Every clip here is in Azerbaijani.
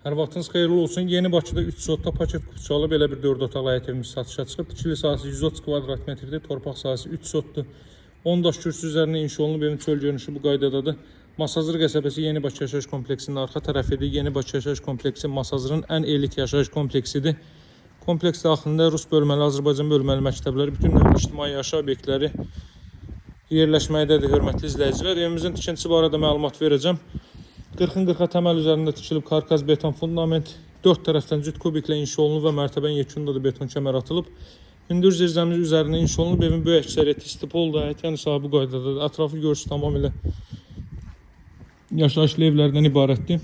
Hər vaxtınız xeyirli olsun. Yeni Bakıda 3 sotda paket kupçalı belə bir 4 otaqlı həyət evimiz satışa çıxıb. Tikili sahəsi 130 kvadrat metrdir, torpaq sahəsi 3 sotdur. 10 daş kürsü üzərində inşa olunub, evin çöl görünüşü bu qaydadadır. Masazır qəsəbəsi Yeni Bakı yaşayış kompleksinin arxa tərəfidir. Yeni Bakı yaşayış kompleksi Masazırın ən elit yaşayış kompleksidir. Kompleks daxilində Rus bölməli, Azərbaycan bölməli məktəbləri, bütün növ ictimai yaşayış obyektləri yerləşməkdədir, hörmətli izləyicilər. Evimizin tikintisi barədə məlumat verəcəm. 40-ın 40-a təməl üzərində tikilib karkaz beton fundament, 4 tərəfdən cüt kubiklə inşa olunub və mərtəbənin yekununda da beton kəmər atılıb. Hündür zirzəmi üzərində inşa olunub, evin böyük əksəriyyəti istipoldur, həyətyan sahə bu qaydadadır. Ətrafı görürsünüz, tamamilə yaşayışlı evlərdən ibarətdir.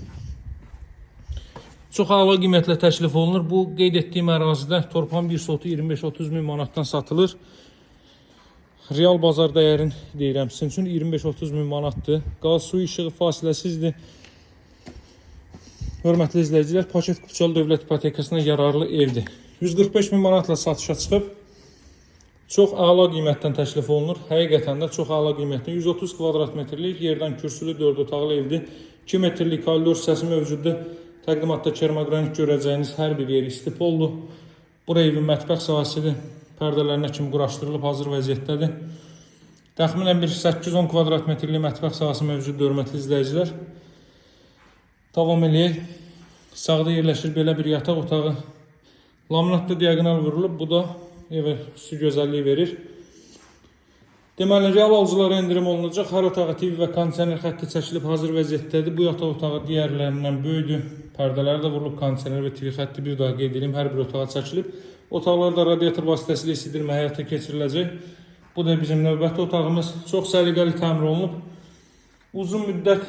Çox əla qiymətlə təklif olunur. Bu qeyd etdiyim ərazidə torpağın bir sotu 25-30 min manatdan satılır. Real bazar dəyərin deyirəm sizin üçün 25-30 min manatdır. Qaz, su, işığı fasiləsizdir. Hörmətli izləyicilər, paket kupçalı dövlət ipotekasına yararlı evdir. 145 min manatla satışa çıxıb. Çox əla qiymətdən təklif olunur. Həqiqətən də çox əla qiymətdən. 130 kvadrat metrlik yerdən kürsülü 4 otaqlı evdir. 2 metrlik koridor hissəsi mövcuddur. Təqdimatda kermogranit görəcəyiniz hər bir yeri istipoldur. Bura evin mətbəx sahəsidir. Pərdələrinə kimi quraşdırılıb hazır vəziyyətdədir. Təxminən bir 8-10 kvadrat metrlik mətbəx sahəsi mövcuddur, hörmətli izləyicilər. Davam eləyək. Sağda yerləşir belə bir yataq otağı. Laminatda diaqonal vurulub. Bu da evə xüsusi gözəllik verir. Deməli, real alıcılara endirim olunacaq. Hər otağa TV və kondisioner xətti çəkilib hazır vəziyyətdədir. Bu yataq otağı digərlərindən böyükdür. Pərdələri də vurulub, kondisioner və TV xətti, bir daha qeyd edeyim, hər bir otağa çəkilib. Otaqlarda radiator vasitəsilə isidilmə həyata keçiriləcək. Bu da bizim növbəti otağımız. Çox səliqəli təmir olunub. Uzun müddət,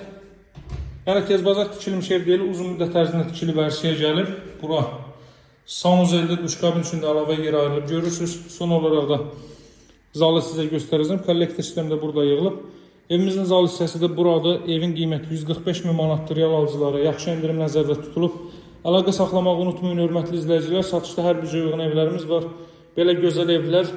yəni tez bazar tikilmiş ev deyil, uzun müddət ərzində tikilib ərsəyə gəlib. Bura sanuzeldə, duş kabin üçün də əlavə yer ayrılıb, görürsünüz. Son olaraq da zalı sizə göstərəcəm. Kollektor sistemi də burada yığılıb. Evimizin zal hissəsi də buradır. Evin qiyməti 145 min manatdır, real alıcılara yaxşı endirim nəzərdə tutulub. Əlaqə saxlamağı unutmayın, hörmətli izləyicilər. Satışda hər bir uyğun evlərimiz var. Belə gözəl evlər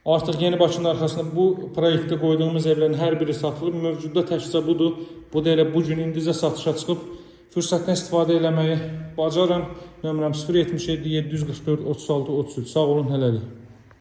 artıq Yeni Bakının arxasında bu proyektdə qoyduğumuz evlərin hər biri satılıb. Mövcudda təkcə budur. Bu da elə bu gün indicə satışa çıxıb. Fürsətdən istifadə eləməyi bacarın. Nömrəm 077 744 36 33. Sağ olun, hələlik.